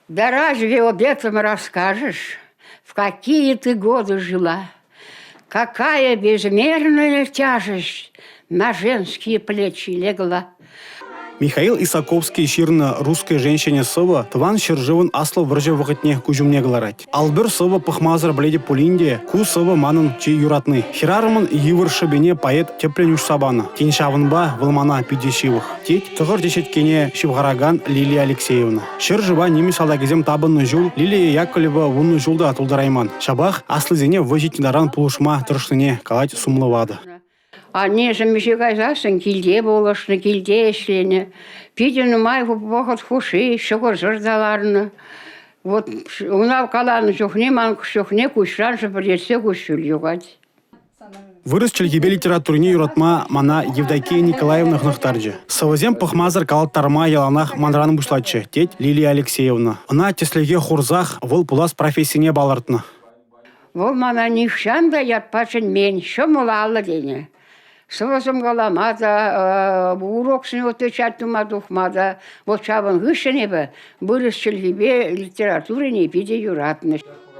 Да разве об этом расскажешь, в какие ты годы жила? Какая безмерная тяжесть на женские плечи легла. Михаил Исаковский ҫырнӑ «Русская женщина» сӑвӑ Тӑван ҫӗршывӑн Аслӑ вӑрҫӑ вӑхӑтне куҫ умне кӑларать. Алпӗр сӑвӑ пӑхмасӑр пӗлетӗп пулин те, ку сӑвӑ манӑн чи юратни. Хӗрарӑмӑн йывӑр шӑпине поэт тӗплӗн уҫса панӑ. Тен, ҫавӑнпа вӑл мана питӗ ҫывӑх, тет тӑхӑр теҫеткене ҫывхаракан Лилия Алексеевна. Ҫӗршыва нимӗҫ салтакӗсем тапӑннӑ ҫул Лилия Яковлева вунӑ ҫул та тултарайман. Ҫапах аслисене вӑй ҫитнӗ таран пулӑшма тӑрӑшнине калать сумлӑ ватӑ. Аннешӗн миҫе кайсассӑн килте пулӑшнӑ, килте ӗҫленӗ. Питӗ нумай вӑхӑт хушши ҫӑкӑрсӑр та ларнӑ. Вот ӑна каланӑ чухне ман чухне куҫран шӗпӗртетсе куҫҫуль юхать. Вырӑс чӗлхипе литературине юратма мана Евдокия Николаевна хӑнӑхтарчӗ. Сӑвӑсем пӑхмасӑр калаттарма яланах манран пуҫлатчӗ, тет Лилия Алексеевна. Ӑна тӗслӗхе хурсах вӑл пулас профессине палӑртнӑ. Вӑл мана нихҫан та ятпа чӗнмен, ҫӑмӑл алӑ тенӗ. Сӑвӑсем калама та, уроксене отвечать тума тухма та. Вот ҫавӑн хыҫҫӑн эпӗ вырӑс чӗлхипе литературине питӗ юратнӑ.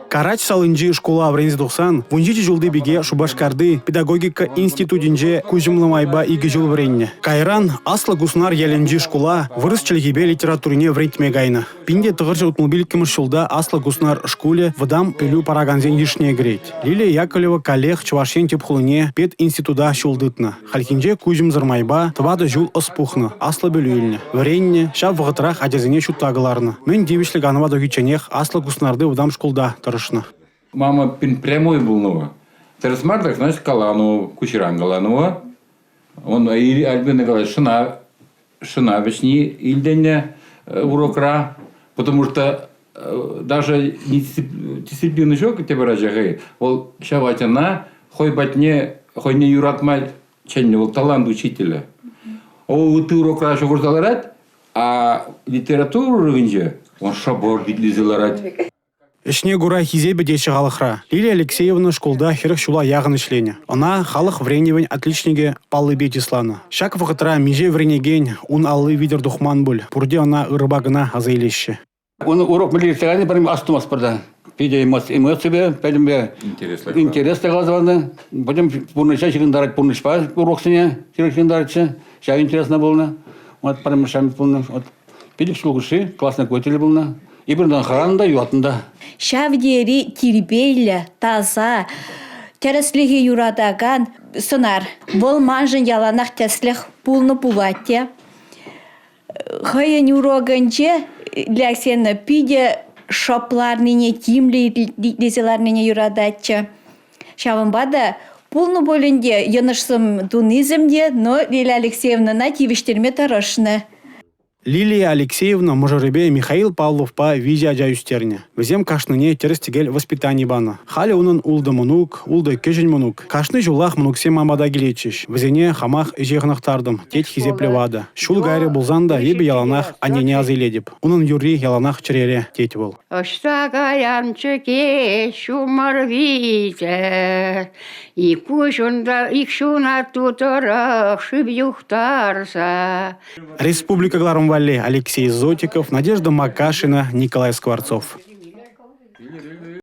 Карач салинчи шкула вӗренсе тухсан 17 ҫулти пике Шупашкарти педагогика институтӗнче куҫӑмлӑ майпа икӗ ҫул вӗреннӗ. Кайран Аслӑ Куснар ялӗнчи шкула вырӑс чӗлхипе литературине вӗрентме кайнӑ. 1965 ҫулта Аслӑ Куснар шкулӗ вӑтам пӗлӳ паракансен йышне кӗрет. Лилия Яковлева каллех Чӑваш Ен тӗп хулине пединститута ҫул тытнӑ. Хальхинче куҫӑмсӑр майпа тӑватӑ ҫул ӑс пухнӑ, аслӑ пӗлӳ илнӗ. Вӗреннӗ, ҫав вӑхӑтрах ачасене ҫутта кӑларнӑ. Мӗн тивӗҫлӗ канӑва тухичченех Аслӑ Куснарти вӑтам шкулта тӑрӑшнӑ. Мама прямой пулнӑ. Тӗрӗс мар так, значит, калану, куҫран калану. Он Альбина говорит, шӑна шӑна вӗҫни илтӗннӗ урокра, потому что даже дисциплина ҫук тепӗр ача хӑй. Вӑл ҫав ачана хӑй патне хӑйне юратма чӗннӗ, вӑл талант учителӗ. О, ытти урокра шухӑшса ларать, а литература урокӗнче он шӑпӑр итлесе ларать. Ӗҫне кура хисепӗ теҫҫӗ халӑхра. Лилия Алексеевна шкулта 40 ҫула яхӑн ӗҫленӗ. Ӑна халӑх вӗренӗвӗн отличникӗ паллипе чысланӑ. Ҫак вӑхӑтра миҫе вӗренекен ун алли витӗр тухман пуль, пурте ӑна ырӑпа кӑна аса илеҫҫӗ. Ун урок мӗнле иртсе кайни пӗр астумастпӑр та. Питӗ эмоципе, пӗтӗмпе интереслӗ каласа панӑ. Пӗтӗм пурнӑҫа ҫыхӑнтарать пурнӑҫпа уроксене ҫыхӑнтаратчӗ. Ҫав интересно пулнӑ. Вот пӗрремӗш пулнӑ. Вот пилӗк ҫул хушши классный руководитель пулнӑ. Эпир унтан хӑранӑ та, юратнӑ та. Ҫав тери тирпейлӗ, таса, тӗрӗслӗхе юратакан сӑнар. Вӑл маншӑн яланах тӗслӗх пулнӑ пулать те. Хӑйӗн урокӗнче Ляксена питӗ шӑп ларнине, тимлӗ итлесе ларнине юрататчӗ. Ҫавӑнпа та пулнӑ пуль ӗнтӗ йӑнӑшсем тунисем те, но Лилия Алексеевнӑна тивӗҫтерме тӑрӑшнӑ. Лилия Алексеевна мӑшӑрӗпе Михаил Павловпа виҫӗ ача ӳстернӗ. Вӗсем кашнине тӗрӗс-тӗкел воспитани панӑ. Халӗ унӑн ултӑ мӑнук, ултӑ кӗҫӗн мӑнук. Кашни ҫулах мӑнуксем ман пата килетчӗҫ. Вӗсене хамах ӗҫе хӑнӑхтартӑм, тет хисеплӗ ватӑ. Ҫул кайрӗ пулсан та эпӗ яланах аннене аса илетӗп. Унӑн юрри яланах чӗрере, тет вӑл. Ӑҫта каян чӗкеҫ ҫумӑр витӗр, Ик куҫунта ик ҫунатту тӑрӑх шыв юхтарса. Республика кӑларӑм валли Алексей Зотиков, Надежда Макашина, Николай Скворцов.